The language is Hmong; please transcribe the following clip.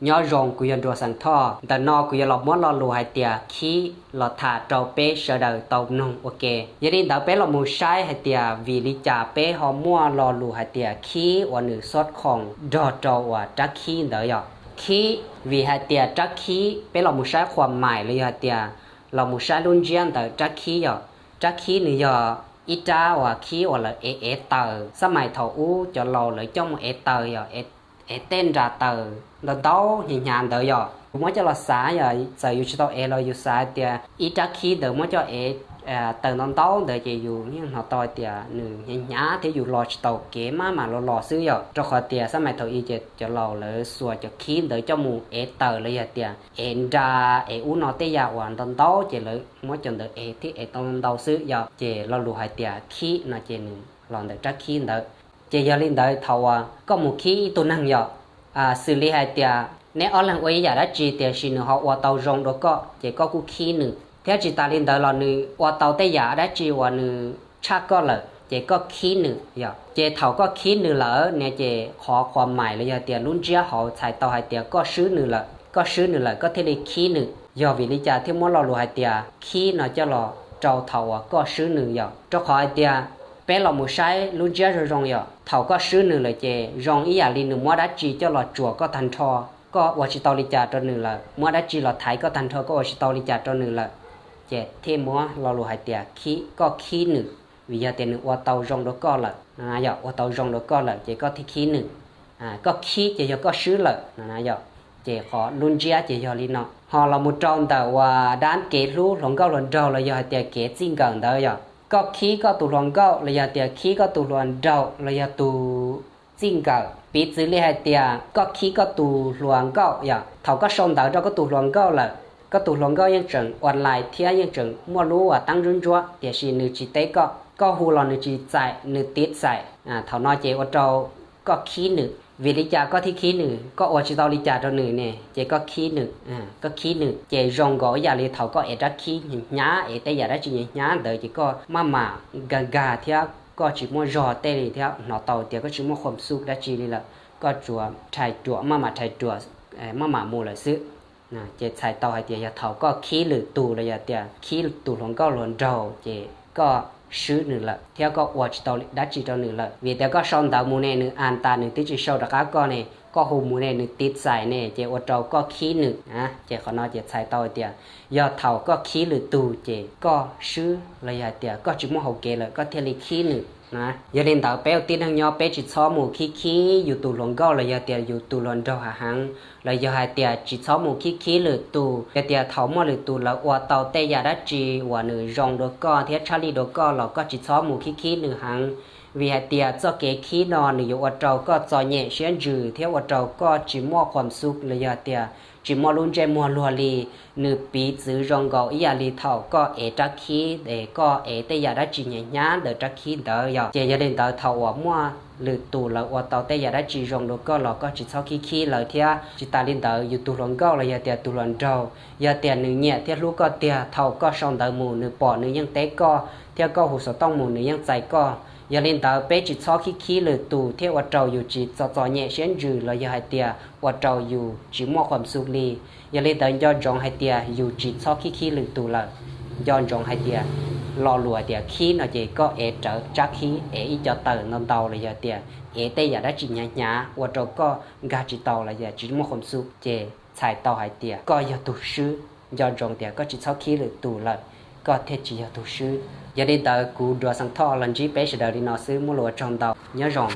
Nyob zoo, kuv yog Nruas Xeem Thoj. Ntawm no kuv yuav los muab lo lus hais tias khib los tham rau peb sawv daws tau mloog ua ke. Yog li ntawd peb los mus saib hais tias vim li cas peb ho muaj lo lus hais tias khib uas nws xub khoom nrog rau uas rab khib ntawd yom. Khib, vim hais tias rab khib, peb los mus saib qhua mais los yog hais tias los mus saib lub ntsiab ntawm rab khib yom. Rab khib nws yog ib rab uas khib uas lawv ev ev taws, xab mais thaum ub cov laus lawv coj mus ev taws yom, ev tej nra taws ntau ntau hnyav hnyav ntawd yom. Yus muab coj los xav yom, txawm yus tsis tau ev los yus xav tias ib rab khib ntawd muab coj ev taws ntau ntau ntawd ces yus yeej hnov tau hais tias nws hnyav hnyav thiab yus los tsis tau kev maj mam los los xwb yom. Rau qhov tias xab mais thaum ub ces cov laus lawv xuas cov khib ntawd coj mus ev taws los yog tias ev nra, ev ub no tej yam uas ntau ntau ces lawv muab cov ntawd ev thiab ev tau ntau xwb yom. Ces lo lus hais tias khib no ces nws los ntawm rab khib ntawd. Ces yog li ntawd thaum uas koj mus khib ib tug neeg yom, xws li hais tias neb ob leeg ua ib yam dab tsi tiam sis nws ho ua tau zoo dua koj ces koj kuj khib nws, thiab tsis tas li ntawd los nws ua tau tej yam dab tsi uas nws tshaj koj lawm ces koj khib nws yom. Ces thaum koj khib nws lawm ne ces qhov qhua mais los yog tias lub ntsiab hauv txhais tau hais tias koj swb nws lawm, koj swb nws lawm koj thiaj li khib nws. Yog vim li cas thiaj muab lo lus hais tias khib no coj los rau thaum uas koj swb nws yom? Rau qhov hais tias peb los mus saib lub ntsiab zoo zoo yom, thaum koj swb nws lawm ces zoo ib yam li nws muab dab tsi coj los tsuam koj tag nrho. Koj ua tsis tau li cas rau nws lawm, muab dab tsi los thaiv koj tag nrho, koj ua tsis tau li cas rau nws lawm, ces thiaj muab lo lus hais tias koj khib nws, vim yog tias nws ua tau zoo dua koj lawm, yog ua tau zoo dua koj lawm ces koj thiaj khib nws. Koj khib ces yog koj swb lawm no yom. Ces qhov lub ntsiab ces yog li no. Ho los mus rau ntawm uas dab kev hlub hluas nkauj hluas nraug los yog hais tias kev txij nkawm ntawd yom, koj khib koj tus hluas nkauj los yog tias khib koj tus hluas nraug los yog tus txij nkawm. Piv txwv li hais tias koj khib koj tus hluas nkauj yom, thaum koj sau ntawv rau koj tus hluas nkauj lawm, koj tus hluas nkauj yeej tseem online thiab yeej tseem muaj lub uas teeb ntsuab ntsuab tiam sis nws tsis teb koj, koj hu los nws tsis txais, nws tiv xais, thaum no ces ua rau koj khib nws. Vim li cas koj thiaj khib nws? Koj ua tsis tau li cas rau nws ne ces koj khib nws. Koj khib nws ces zoo nkaus ib yam li thaum koj ev rab khib hnyav hnyav, ev tej yam dab tsi hnyav hnyav ntawd ces koj maj mam nkag nkag thiab koj tsis muaj zog tej li thiab hnov tau tias koj tsis muaj khuam xub dab tsi li lawm, koj tsuas rhais ruam, maj mam rhais ruam, maj mam mus lawm xwb. Ces txhais tau hais tias yog thaum koj khib lwm tus los yog tias khib tus hluas nkauj hluas nraug ces koj swb nws lawm thiab koj ua tsis tau dab tsi rau nws lawm. Vim tias koj sau ntawv mus ne nws as tas nws twb tsis sau rov qab koj ne, koj hu mus ne nws tiv xais ne ces ua rau koj khib nws. Ces qhov no ces txhais tau hais tias yog thaum koj khib lwm tus ces koj swb los yog hais tias koj tsis muaj hauv kev lawm koj thiaj li khib nws. Yog li ntawd peb ua tib neeg nyob peb tsis txhob mus khib khib yus tus hluas nkauj los yog tias yus tus hluas nraug hav heev, los yog hais tias tsis txhob mus khib khib lwm tus. Yog tias thaum muaj lwm tus lawv ua tau tej yam dab tsi uas nws zoo dua koj thiab tshaj lij dua koj los koj tsis txhob mus khib khib nws heev. Vim hais tias txoj kev khib no nws yuav ua rau koj txom nyem siab ntsws thiab ua rau koj tsis muaj khuam xub los yog tias tsis muaj lub ntsej muag luag li. Nws piv txwv zoo nkaus ib yam li thaum koj ev rab khib es koj ev tej yam dab tsi hnyav hnyav ntawm rab khib ntawd yom. Ces yog li ntawd thaum uas muaj lwm tus lawv ua tau tej yam dab tsi zoo dua koj los koj tsis txhob khib khib lawv thiab. Tsis tas li ntawd yus tus hluas nkauj los yog tias tus hluas nraug, yog tias nws nyiam thiab hlub koj tiag, thaum koj sau ntawv mus nws pom nws yeej teb koj, thiab koj hu xov tooj mus nws yeej txais koj. Yog li ntawd peb tsis txhob khib khib lwm tus thiab ua rau yus tsis txom txom nyem siab ntsws los yog hais tias ua rau yus tsis muaj khuam xub li. Yog li ntawd nco ntsoov hais tias yus tsis txhob khib khib lwm tus lawm. Nco ntsoov hais tias lo lus hais tias khib no ces koj ev rawv tsab khib, ev ib co taws ntau ntau los yog tias ev tej yam dab tsi hnyav hnyav ua rau koj nkag tsis tau los yog tsis muaj khuam xub ces txhais tau hais tias koj yog tus swb. Nco ntsoov tias koj tsis txhob khib lwm tus lawm, koj thiaj tsis yog tus swb. Yog li ntawd kuv Nruas Xeem Thoj los ntsib peb sawv daws li no xwb, muaj lus ua tsaug ntau, nyob zoo.